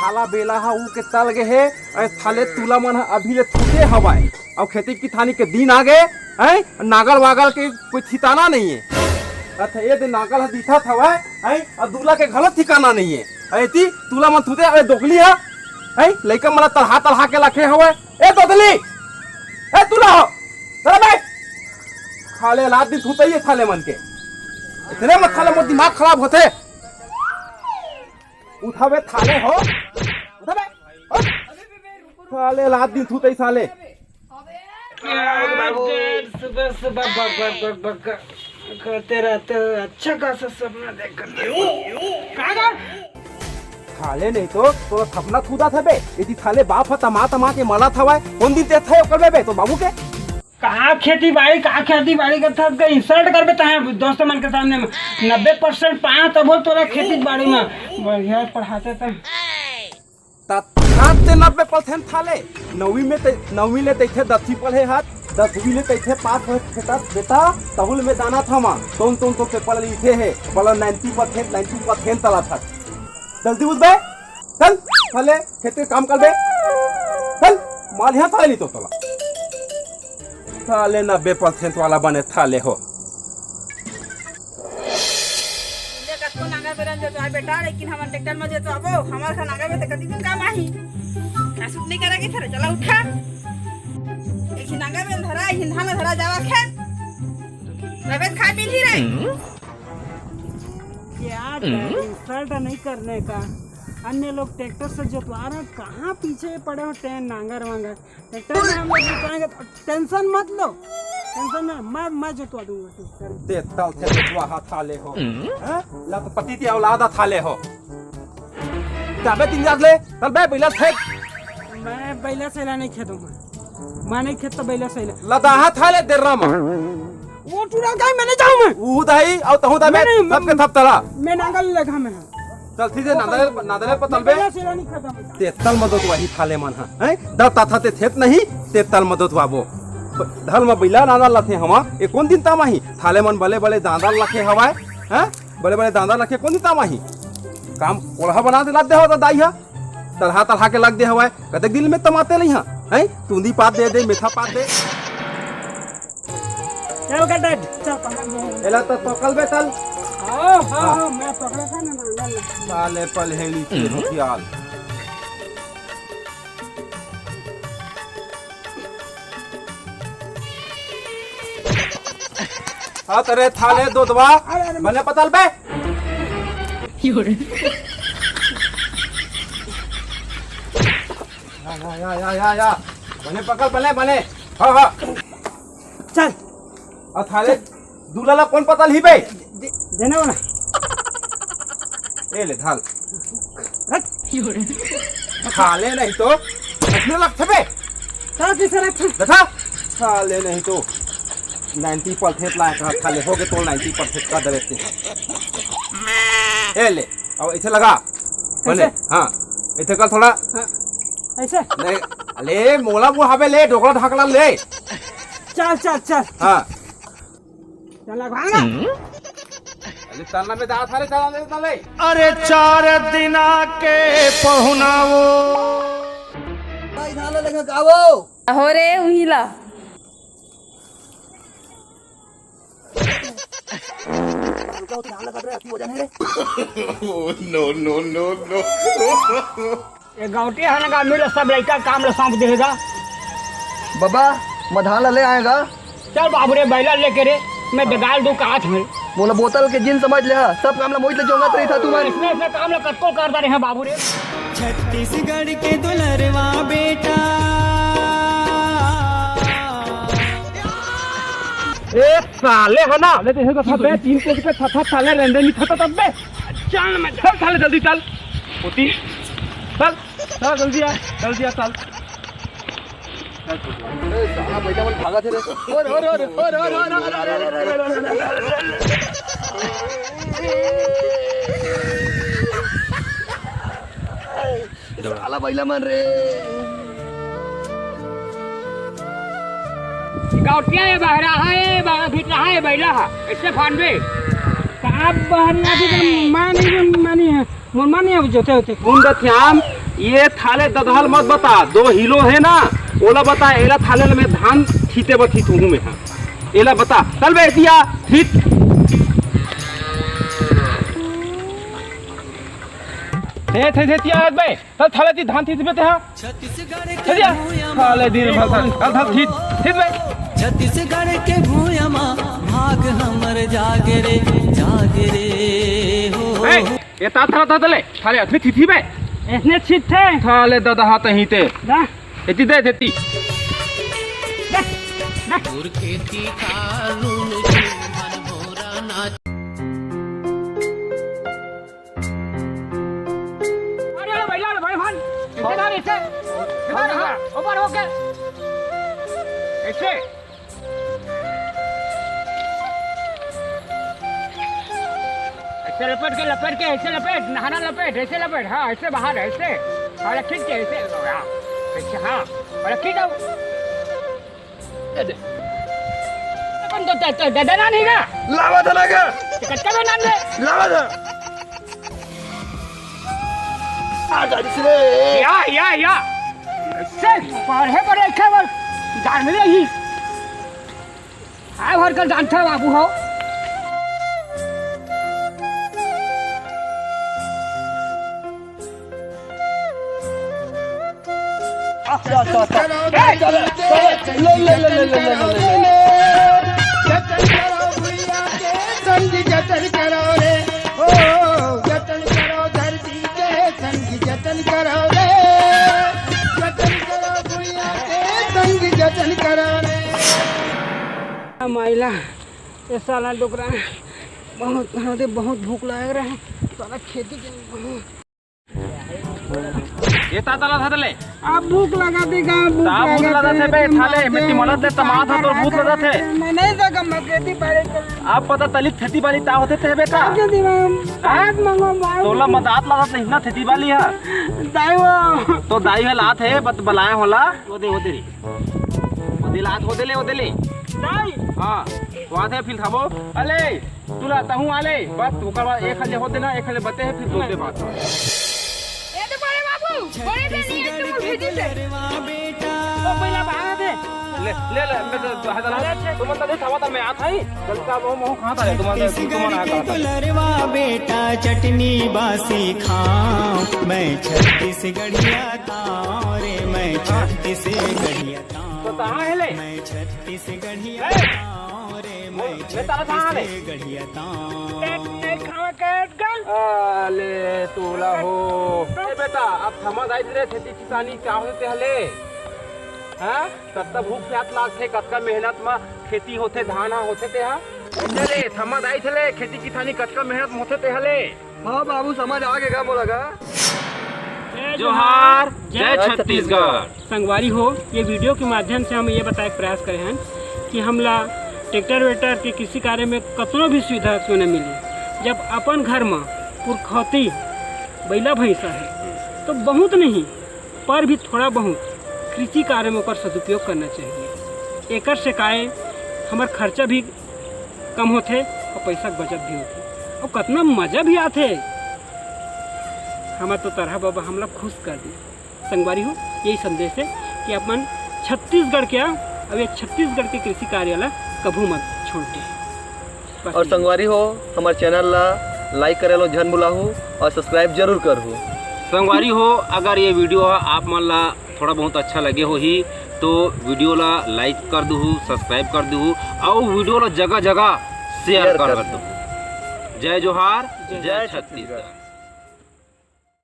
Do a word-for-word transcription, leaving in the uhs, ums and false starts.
साला बेला ह ऊ के तल गे हे, अरे साले तुला मन ह अभी ले थूते हवय। अउ खेती किसानी के दिन आ गे, हैं? नांगल वागल के कोई ठिकाना नहीं है। अच्छा, ये दे नांगल ह दिखत हवय, हैं? अउ दूला के घलो ठिकाना नहीं है। अरे ती तुला मन थूते, अरे दोगली ह, हैं? लइका मन ला तलहा तलहा के लखे हवय। ए दोगली, ए तुला हो, चल बे। खाले लात दिन थूते ही है थाले मन के। इतने मत खाले, मोर दिमाग खराब होथे। उठावे थाले हो, उठावे। साले लात दिन थूते ही साले। सुबह सुबह बक बक बक बक करते रहते हो। अच्छा खासा सपना देख कर। थाले नहीं तो तोला थपना थूदा था बे। यदि थाले बाप ह तमा तमा के मला थवाय, कौन दिन ते थे ओकर बे, बे तो बाबू के। कहाँ खेती बाड़ी, कहाँ खेती बाड़ी करथस, का इंसल्ट करबे तहे दोस्त मन के सामने में। नब्बे परसेंट पाए तभो तोला खेती बाड़ी में बढ़िया पढ़ाते त। तात ते नब्बे परसेंट थाले। नौवीं में ते, नौवीं ले तैथे दसवीं पढ़े हत, दसवीं ले तैथे पास होए फेटस बेटा, तहुल में दाना थमा। तोन तोन तो पेपर लिखे हे, बोला नाइंटी परसेंट, नाइंटी परसेंट तला था। जल्दी उठ बे, चल, थाले खेत के काम कर बे। चल, मार यहाँ थाले नहीं तो तला। थाले नब्बे परसेंट वाला बने थाले हो। ले कतको नांगर बेलन जोतवाए बेटा, लेकिन हमन ट्रैक्टर म जोतवाबो। हमर घर नांगर में त कति दिन काम आही। का सुत नहीं करेगी फिर, चला उठा। एक ही नांगर में धरा, एक ही धान धरा जावा खेत। तबे खाए मिलही रे। क्या इंसल्ट नहीं करने का। अन्य लोग ट्रैक्टर से जोतवा रहे हैं, कहाँ पीछे पड़े हो टेन नांगर वांगर। ट्रैक्टर में हम लोग जोतवाएंगे तो टेंशन मत लो, टेंशन ना, मैं मैं जोतवा दूंगा ट्रैक्टर। ते तल थे जोतवा हा थाले हो। हैं? लखपति के औलाद हा थाले हो। जाबे तीन जात ले, चल बे बैला थे। मैं बैला से नहीं खेदूंगा, मैं नहीं खेदता बैला से। लदाहा थाले देर्रा मा। वो टूरा गाय मैं नहीं जाऊं मैं। ऊ दाई, अउ तहूं दाबे, मैं नहीं, सबके मैं थप तला। मैं नांगल लगा मैं। चल ठीक है, नादले, नादले पतल बे। बैला से नहीं खेदूंगा। ते तल मदत वही थाले मन हा, हैं? दर ताथा ते थेत नहीं, ते तल मदत वाबो। धल म बैला नादा लथे हवा, ए कौन दिन तामाही? थाले मन बले बले दांदा लखे हवाए, हैं? बले बले दांदा लखे कौन दिन तामाही? काम कोल्हा बना दे लाद दे हो त दाई हा। तलहा तलहा के लाग दे हवाए, कतेक दिन में तमाते नहीं हा, हैं? तुंदी पात दे दे, मेथा पात दे। चल कटे, चल पकड़ दे। एला तो पकड़ बे तल। हाँ, हाँ, हाँ। हाँ, मैं पकड़ा था ना, ना, ना, ना। साले पलहेली के होशियार। हाँ, तेरे थाले दो दवा, अरे, अरे, बने पतल बे। या, या, या, या, या, या। बने पकल, बने, बने। हाँ, हाँ। चल। आ थाले दूल्हा ला कौन पतल ही बे? दे-, देने वाला। ए ले, ढाल। हट। थाले नहीं तो, इतने लगथे बे। का किसे रखथे? देखा? थाले नहीं तो। नाइंटी परसेंट लाए कहा थाले, हो गए तो नाइंटी परसेंट का दरे थे। ए ले, अब इसे लगा। बने, कैसे? हाँ, इसे कर थोड़ा। हाँ, ऐसे? नहीं, अले, मोला मुहावे ले, डोकला ढाकला ले। चल, चल, चल। हाँ। चल, लगा ना। अरे, चलना में दांत हारे, चला ले, चला ले। अरे, चार दिना के पहुनावो। भाई, धान लेके गावो। हो रे, उही ला। हल्का होती धान लगा रहे, अति वजन है रे। Oh, no, no, no, no। ये गौटी है ना, गामी रे, सब लड़का काम ला सौंप देगा। बाबा, मैं धान ला ले आएगा। चल बाबू रे, बैला लेके रे, मैं डगाल दू काट में। मोला बोतल के जिन समझ ले हा, सब काम ला मोहित ले जोंगत रही था तू मन। इसमें, इसमें काम ला कतको कर दे रहे हैं बाबू रे। छत्तीसगढ़ के दुलरवा बेटा। ए साले है ना, ले तो हेगा था बे, तीन के के था, था साले रेंडे नहीं था तब बे। चल मैं चल साले जल्दी चल। होती। चल, चल जल्दी आ, जल्दी आ चल। ए, साला बैठा मन भागा थे रे। और, और, और। लमन रे। गौटिया ये बहरा है, ये बा-, भितरा है, ये बैला है। इससे फानबे। का बहरा थी तो माँ नहीं मानी है। मोर माँ नहीं अब जोते होते। सुन दथियाम, ये थाले ददहल मत बता, दो हिलो है ना, ओला बता, एला थाले में धान थीते बथी तुहू में, हाँ। एला बता, चल बे, दिया, थीत। थे, थे, थे, तिया, बे। तल थाले ती धान थीत बे ते हा। छत्तीसगढ़ के भूया मा। थाले दिन भर तल, तल थीत, थीत बे। छत्तीसगढ़ के भूया मा, भाग हमर जागे रे, जागे रे हो। ए, ये ता थाला ता तले, थाले असली थीत ही बे। इसने थीत थे। थाले ददा हाथ ही ते। दा। एती दे, एती। दा, दा। अरे, अरे, भाई, लाल, भाई, भाई। इधर, इधर, इधर, हाँ, ऊपर होके। ऐसे। ऐसे लपेट के, लपेट के, ऐसे लपेट, नहाना लपेट, ऐसे लपेट, हाँ, ऐसे बाहर, ऐसे। और खींच के, ऐसे, हाँ, ऐसे, हाँ, और खींच जाओ। अपन तो, तो, तो ददना नहीं ना। लावा था ना का? तो कच्चा में नाम ले। लावा था। आ, गाड़ी से ले। या, या, या। से पढ़े पढ़े खबर जान ले ही। आ भर कर जानता बाबू हो। अच्छा, अच्छा, अच्छा। चलो, चलो, चलो, ले, ले, ले। जतन करो भैया के संग जतन करो रे, ओ, जतन करो धरती के संग जतन करो रे, जतन करो भैया के संग जतन करो रे। माइला, ये साला डोकरा बहुत, बहुत भूख लग रहा है, साला खेती के ये ता तला धर ले। अब भूख लगा देगा, भूख ता भूख लगा लगा दे। थे बे, थाले, मिट्टी मलत दे, तमात ह, तोर भूख लगा थे। मैं नहीं सकम, मैं खेती बाड़ी कर। अब पता तली खेती बाड़ी ता होते थे बे का? आगे दी मैं हाँ? बात मांगो, बात तोला मदात लगा थे, इतना खेती बाड़ी है। दाई वो। तो दाई है लात है, बत बलाए होला, वो दे, वो दे रे। वो दे लात, वो दे ले, वो दे ले। दाई। हाँ, वो आते फिर खाबो। अले, तुला तहूँ आले, बस ओकर बाद एक हले होते ना, एक हले बते हैं, फिर होते बात। ए तो बड़े बाबू, बड़े दे नहीं है, तुम भेजी से। ओ, पहला भागा दे। ले, ले, ले, मैं तो, तो, तो, तुम तो नहीं था, मैं आता ही। चल का वो मुंह कहाँ था रे? तुम तो, तुम ना छत्तीसगढ़ के कहाँ था? दुलरवा बेटा, चटनी बासी खाओ, मैं छत्तीसगढ़िया ताओ रे, मैं छत्तीसगढ़िया ताओ। तो कहाँ है ले? मैं छत्तीसगढ़िया ए! ताओ रे, मैं मैं तारा कहाँ ले? छत्तीसगढ़िया ताओ। अले तोला हो। ए बेटा, अब थमा दाई रे खेती किसानी का होते हले? हाँ? कतका भूख प्यास लागथे, कतका मेहनत म खेती होथे, धान ह होथे ते हा। अरे, थमा दाई थे ले, खेती किसानी कतका मेहनत म होथे ते हले। हाँ बाबू, समझ आ गे गा मोला गा। जोहार, जय छत्तीसगढ़। संगवारी हो, ये वीडियो के माध्यम से हम ये बताए के प्रयास करे हन कि हमला ट्रैक्टर वेक्टर के कृषि कार्य में कतनो भी सुविधा क्यों न मिले, जब अपन घर म पुरखौती बइला भैंसा है तो बहुत नहीं, पर भी थोड़ा बहुत कृषि कार्य में ओकर सदुपयोग करना चाहिए। एकर से काय हमर खर्चा भी कम होथे और पैसा के बचत भी होथे और कतना मजा भी आथे। हमर तो तरहा बाबा हमला खुश कर दी। संगवारी हो, यही संदेश है कि अपन छत्तीसगढ़ के आ, अब ये छत्तीसगढ़ के कृषि कार्य ला कभू मत छोड़ दे। बस और यही। संगवारी हो, हमर चैनल ला लाइक करे लो झन भुलाहू और सब्सक्राइब जरूर करहू। संगवारी हो, अगर ये वीडियो ह आप मन ला थोड़ा बहुत अच्छा लगे होही तो वीडियो ला लाइक कर दूहू, सब्सक्राइब कर दूहू और वीडियो ला जगह जगह शेयर शेयर कर कर दूहू। जय जोहार, जय जय छत्तीसगढ़। छत्तीसगढ़।